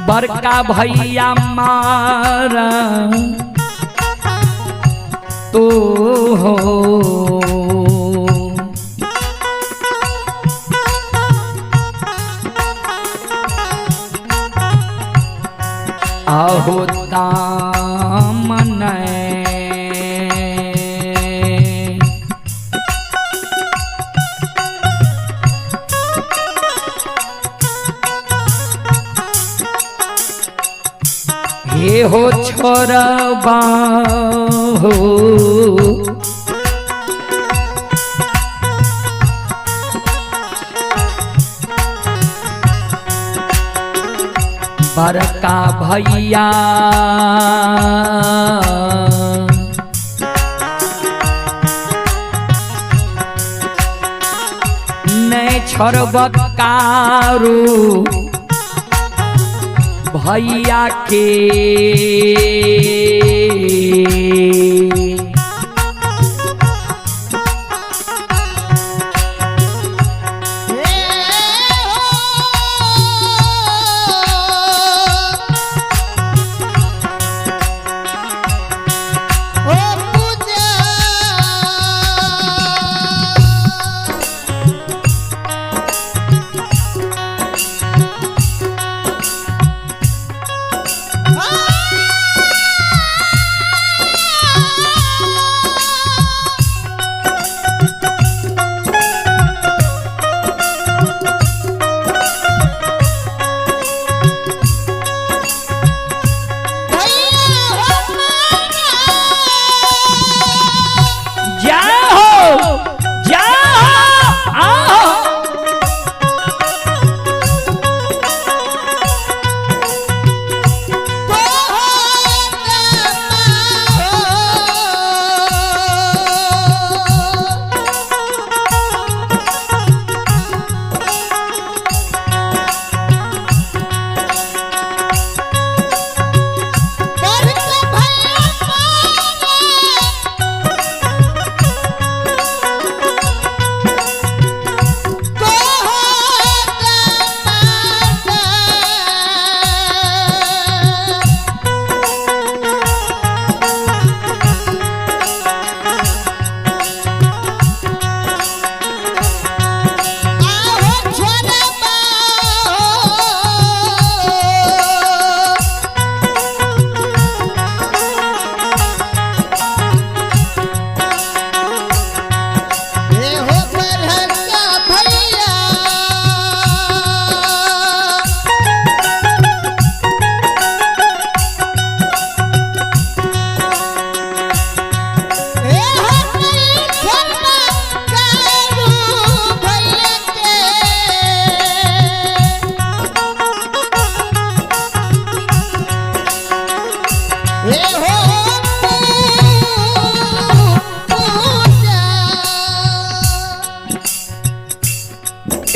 बड़का भैया मारा तो हो। आहो दामन हे हो छोरबा हो बड़का भैया नहीं छोड़ब कारू भैया के।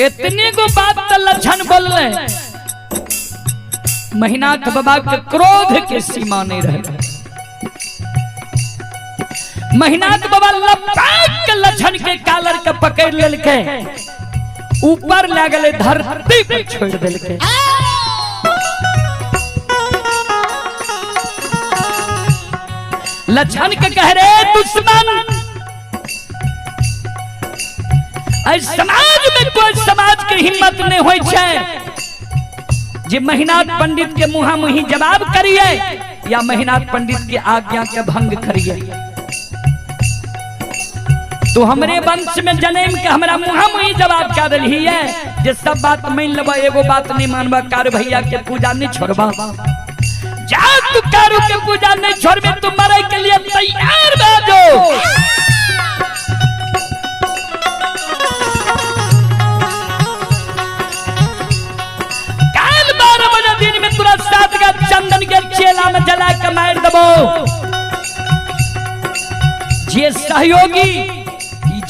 इतने गो बात तो लक्षण बोल रहे महिनाथ बाबा के क्रोध के सीमा नहीं रहे। महिनाथ बाबा लपक के लक्षण के कालर के पकड़ लेलके, ऊपर लागले धरती पे छोड़ देलके। लक्षण के कह रहे दुश्मन, समाज में कोई समाज के हिम्मत नहीं होई छै जे महिनाथ पंडित के मुहा मुही जवाब करिए या महिनाथ पंडित के आज्ञा के भंग करिए। तो हमरे वंश में जन्म के हमरा मुहा मुही जवाब क्या दिलही है जे सब बात मान लेबा एगो बात नहीं मानबा, कार भैया के पूजा नहीं छोड़बा। जा तू कारू के पूजा नहीं छोड़बे तू मरे के लिए तैयार भा जो। सात का चंदन के चेला में जला के मार दबो। जे सहयोगी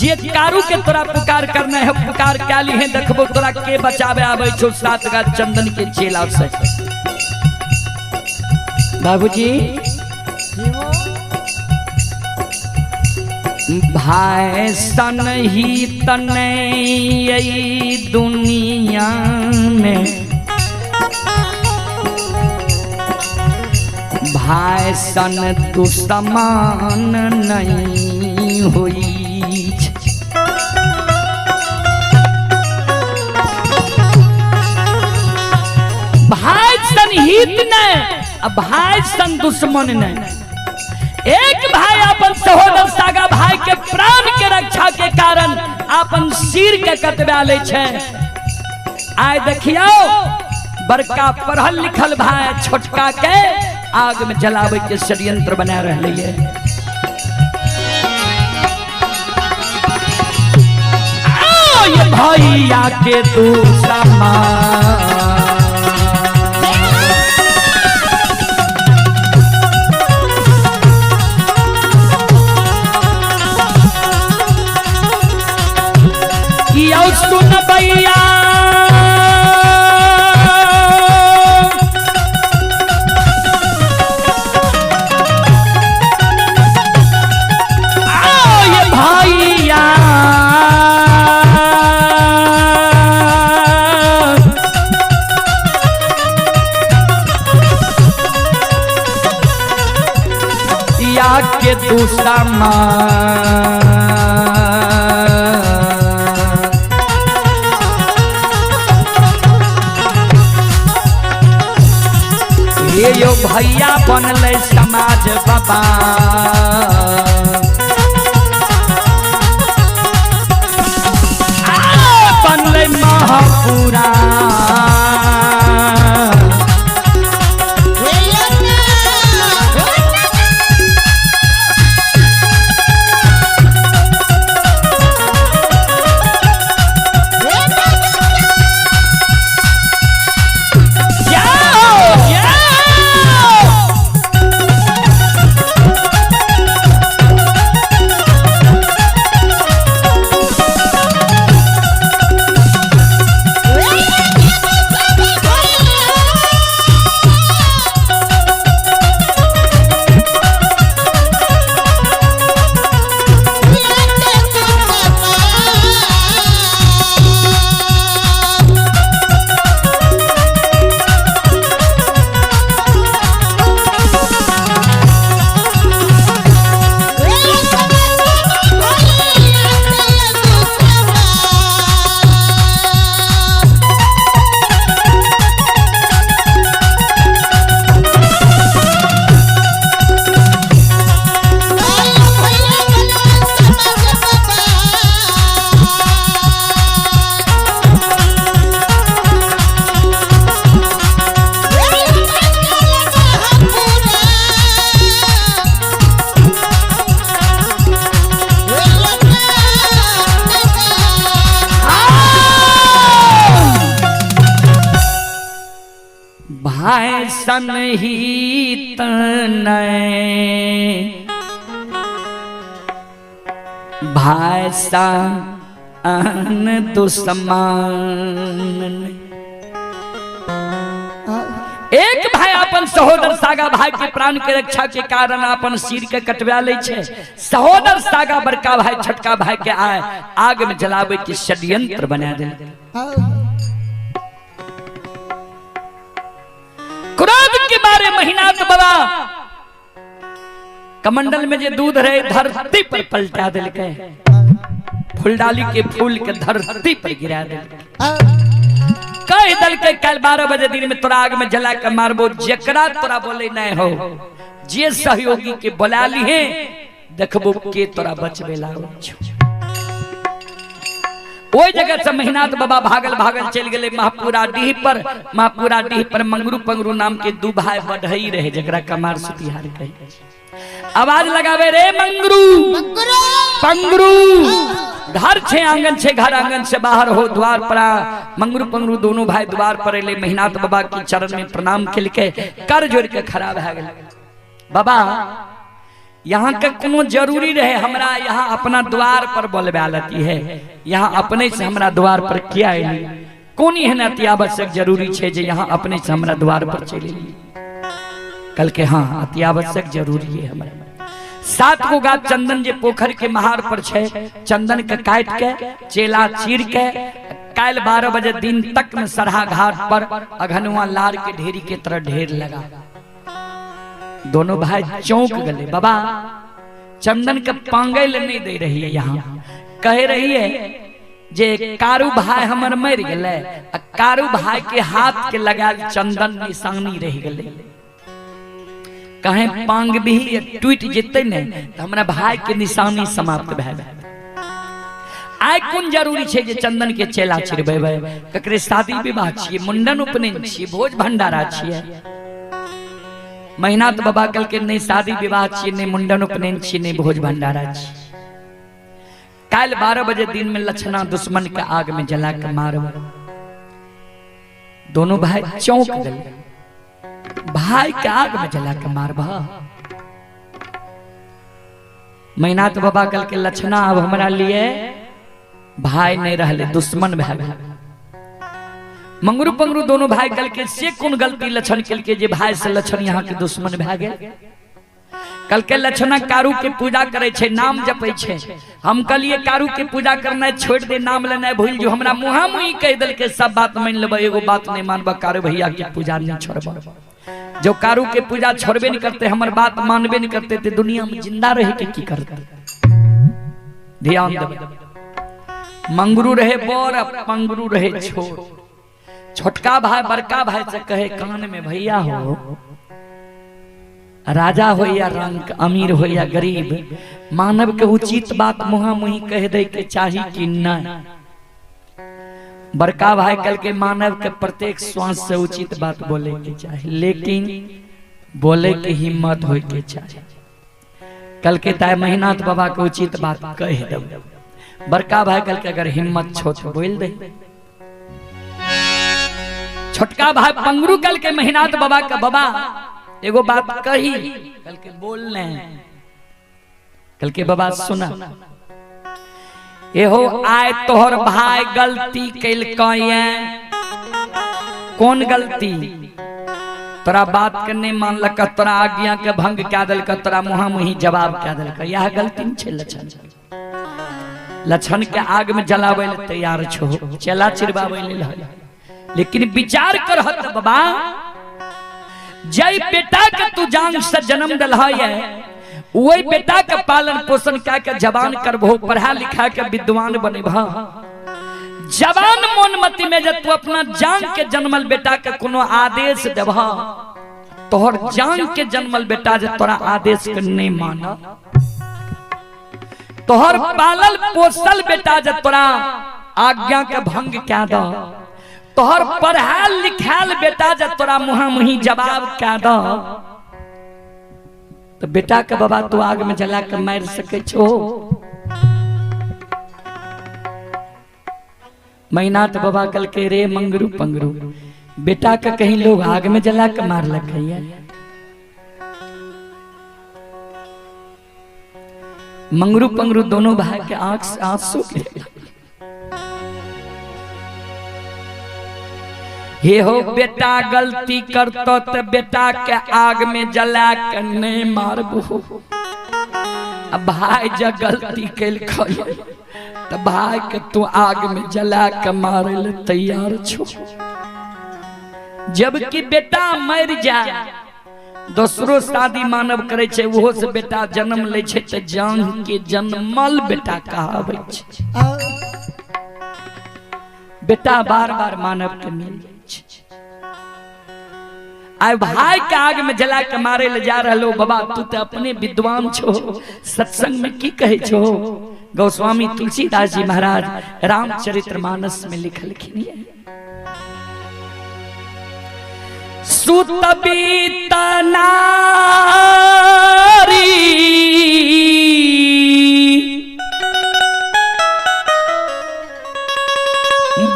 जे कारू के तोरा पुकार करना है पुकार काली है देखबो तोरा के बचावे आवे छो सात का चंदन के चेला से। बाबूजी भाई सन ही तने दुनिया में भाई सन दुश्मन नहीं होई छै। भाई सन हित नहीं आ भाई सन दुश्मन नहीं। एक भाई अपन सहोदर सागा भाई के प्राण के रक्षा के कारण अपन सिर के कटवा ले छै। आइ देखियो बड़का पढ़ल लिखल भाई छोटका के आग में जलावे के षड्यंत्र बना रहे है। ये भैया के दुश्मन सुन भैया ये भैया या के दुश्मन ये यो भैया बनले समाज बाबा बनले महापुरा। भाई सन हित नहीं भाई सन दुश्मन। एक भाई अपन सहोदर सागा भाई के प्राण के रक्षा के कारण अपन सिर के कटवा ले छै। सहोदर सागा बड़का भाई छोटका भाई के आए आग में जलावे के षड्यंत्र बना दे। क्रोध के बारे महीना तो बाबा कमंडल में जे दूध रहे धरती पर पलटा दिलकै, फूलडाली के फूल के धरती पर गिरा दिलकै। कह दिलकै कल 12 बजे दिन में तोरा आग में जला के मारबो, जकरा तोरा बोले नहीं हो जे सहयोगी के बोला ली देखबो के तोरा बचबे लागो। ओहि जगह से महिनाथ बाबा भागल भागल चल गए महापुरा डीह पर। महापुरा डीह पर मंगरू पंगरू नाम के दू भाई बढ़ई रहे जकरा कमार सुतिहार कहे। आवाज लगावे रे मंगरू पंगरू, घर छे आंगन छे, घर आंगन से बाहर हो द्वार पर। मंगरू पंगरू दोनों भाई द्वार पर अले, महिनाथ बाबा के चरण में प्रणाम केलके, कर जोड़ के खड़ा भए गेल। बाबा यहाँ के कोनो जरूरी रहे हमरा यहाँ अपना द्वार पर बोलबा लेती है, यहाँ अपने से हमरा द्वार पर किया अली, कोन एहन अति आवश्यक जरूरी छे जे यहाँ अपने से हमरा द्वार पर चलि एली। कल के हाँ अति आवश्यक जरूरी है हमरा। 7 गो गाछ चंदन जे पोखर के महार पर छे, चंदन के काट के चेला चीर के काल 12 बजे दिन तक में सरहा घाट पर अघनुआ लार के ढेरी के तरह ढेर लगा। दोनों भाई चौंक गए। बाबा चंदन के पांगे ले नहीं दे रही है, यहाँ कह रही है जे कारू भाई हमर मर गए, कारू भाई के हाथ के लगा चंदन निशानी रह गए, कहे पांग भी टूट जेते ने तो हमरा भाई के निशानी समाप्त भए। आइ कोन जरूरी छै जे चंदन के चेला चिरबेबै? ककरे शादी विवाह छियै, मुंडन उपनयन छियै, भोज भंडारा छियै। महिनाथ बाबा कहलकै नहि शादी विवाह छियै, नहि मुंडन उपनयन छियै, नहि भोज भंडारा छियै। काल्हि 12 बजे दिन में लछना दुश्मन के आग में जला के मारब। दोनों भाई चौंक गए, भाई के आग में जला के मारब। महिनाथ बाबा कहलकै लछना अब हमरा लिए भाई नहीं रहले, दुश्मन भए गेल। मंगरू पंगरू दोनों भाई कहलकै से कोन गलती लछन केलकै जे भाई से लछन यहाँ के दुश्मन भए गेल? कहलकै लछना कारू के पूजा करे छै, नाम जपै छै। हम कहलिए कारू के पूजा करना छोड़ दे, नाम लेनाइ भूल जो। हमरा मुहा मुही कहि देलकै सब बात मान लेबै, एगो बात नहीं मानब, कारू भैया के पूजा नहीं छोड़ब। जो कारू के पूजा छोड़बे नहीं करते, हमर बात मानबे नहीं करते, ते दुनिया में जिंदा रहे के की करते? ध्यान देबै। मंगरू रहे बड़, पंगरू रहे छोट। छोटका भाई बड़का भाई से कहे कान में, भैया हो राजा हो या रंक, अमीर हो या गरीब, मानव के उचित बात मुहा मुही कह दे के चाही कि नहीं? बड़का भाई कल के मानव के प्रत्येक श्वास से उचित बात बोले के चाही, लेकिन बोले के हिम्मत हो के चाही। कल के ताय महिनाथ बाबा के उचित बात कह दो। बड़का भाई कल के अगर हिम्मत छो तो बोल दे। छोटका भाई पंगरू कल के महिनाथ बाबा के, बाबा एगो बात कही, कल के बोलने। कल के बाबा सुना, एहो आए तोहर भाई गलती कैलकै। कौन गलती? तोरा बात के नहीं मानलक, तोरा आज्ञा के भंग कए देलक, तोरा मुहा मुही जवाब कए देलक, यह गलती नहीं छै लछन। लछन के आग में जलाबै ले तैयार छो, चेला चिरबाबै ले, लेकिन विचार करहत बाबा, जय बेटा के तू जान से जन्म दिलह है, वही बेटा के पालन पोषण कए के जवान करबहो, पढ़ा लिखा के विद्वान बनेबह। जवान मोन मति में जब तू अपना जान के जन्मल बेटा के कोनो आदेश देबह, तोहर जान के जन्मल बेटा जे तोरा आदेश के नहीं मान, तोहर पालल पोसल बेटा जे तोरा आज्ञा के भंग कए द, तोहर पढ़ायल लिखायल बेटा जे तोरा मुहा मुही जवाब कए द, तो बेटा के बाबा तू आग में जला के मार सकै छो? महिनाथ बाबा कहलकै रे मंगरू पंगरू, बेटा के कहीं लोग आग में जला के मारलक है? मंगरू पंगरू दोनों भाई के आंख से आंसू गिरे। हे हो बेटा गलती करतो तो बेटा के आग में जला के नहीं मारबो, अब भाई जब गलती कैलकै तो भाई के तू आग में जला के मारे ले तैयार छो। जबकि बेटा मर जाए, दोसरो शादी मानव करे छै, ओहो से बेटा जन्म लै छै, तऽ जान के जन्मल बेटा कहाबै छै। बेटा बार बार मानव के मिल जाइ छै। आइ भाई के आग में जला के मारे ले जा रहलो, बाबा तू तो अपने विद्वान छो, सत्संग में की कहे छो? गोस्वामी तुलसीदास जी महाराज रामचरित्र मानस में लिखलखिन है, सुत बीत नारी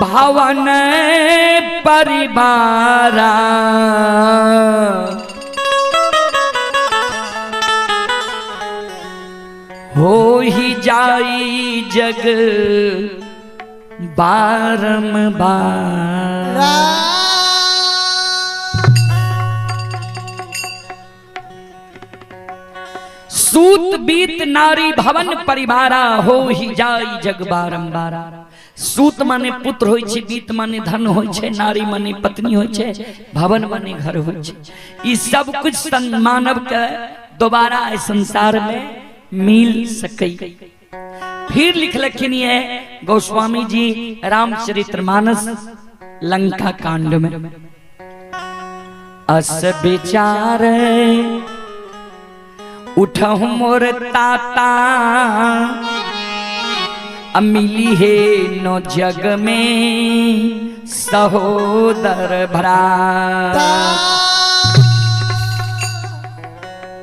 भवन परिवारा, हो ही जाई जग बारंबार। सूत बीत नारी भवन परिवारा, हो ही जाई जग बारंबारा। सूत माने पुत्र होइ छै, बीत माने धन होइ छै, नारी माने पत्नी होइ छै, भवन माने घर होइ छै। ई सब कुछ मानव के दोबारा इस संसार में मिल सकै। फिर लिखलखिन ये गोस्वामी जी रामचरितमानस लंका कांड में, अस विचार उठहु मोर ताता, मिली है नो जग में सहोदर भ्राता।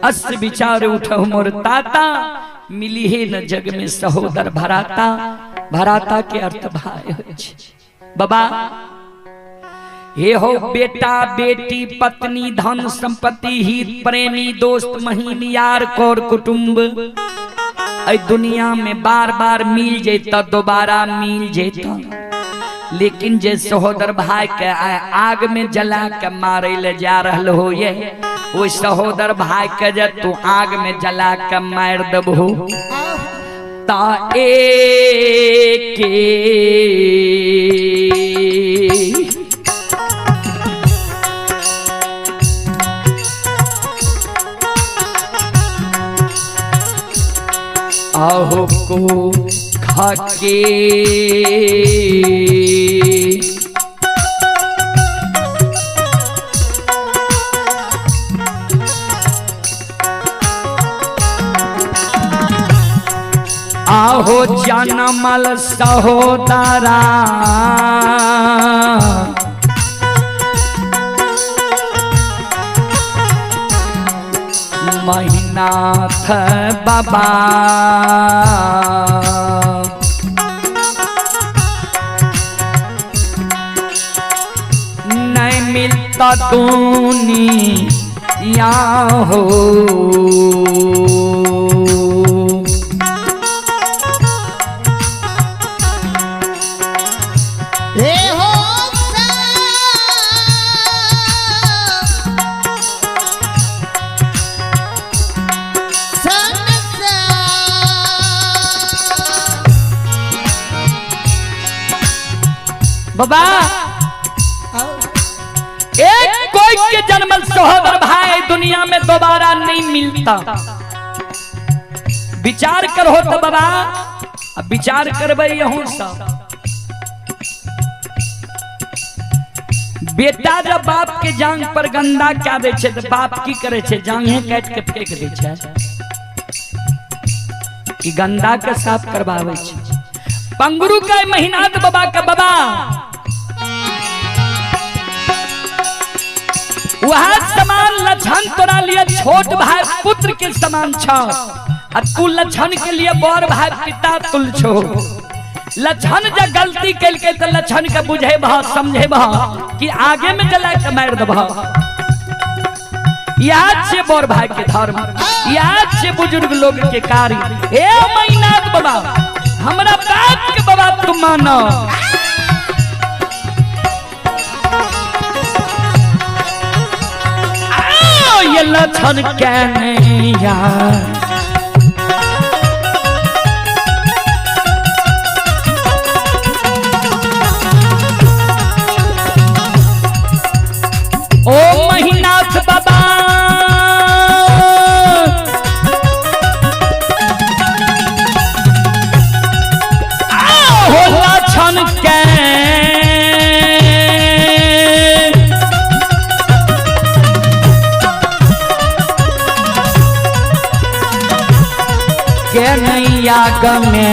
अस विचार उठहु मोर ताता, मिली है न जग में सहोदर भराता। भराता के अर्थ भाई होइ छै। बाबा हे हो बेटा बेटी पत्नी धन संपत्ति हित प्रेमी दोस्त महीन यार कौर कुटुंब ऐ दुनिया में बार बार मिल जेता, दोबारा मिल जेता, लेकिन जे सहोदर भाई के आग में जला के मारे ले जा रहल हो, ये वो सहोदर भाई के जे तू आग में जला के मार देबहो ता एके आहो को खाके आहो जनमल सहोदरा महिनाथ बाबा। नहीं मिलता दुनिया हो, बाबा एक कोई के जन्मल सहोदर भाई दुनिया में दोबारा नहीं मिलता। विचार करो तो बाबा, अब विचार करबै यहूं सब। बेटा जब बाप के जांग पर गंदा क्या दे छे तो बाप की करे छे, जांगे काट के फेंक दे छे कि गंदा के साफ करवावे छे। पंगरू के महीनाथ बाबा का बाबा वह समान लक्षण तोरा लिए छोट भाई पुत्र के समान छ, आ तू लक्षण के लिए बड़ भाई पिता तुल छो। लक्षण जब गलती कलके तो लक्षण के बुझे भा समझे भा कि आगे में जला के मार दबा। याद से बड़ भाई के धर्म, याद से बुजुर्ग लोग के कार्य। ए महीनाथ बाबा हमरा बाप के बाबा तुम मानो। ये लक्षण कहने यार ओ महिनाथ बाबा हो लक्षण के नैया गमे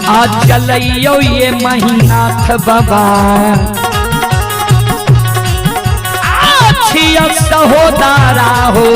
आ चलियो ये महिनाथ बाबा आछिया सहोदरा हो।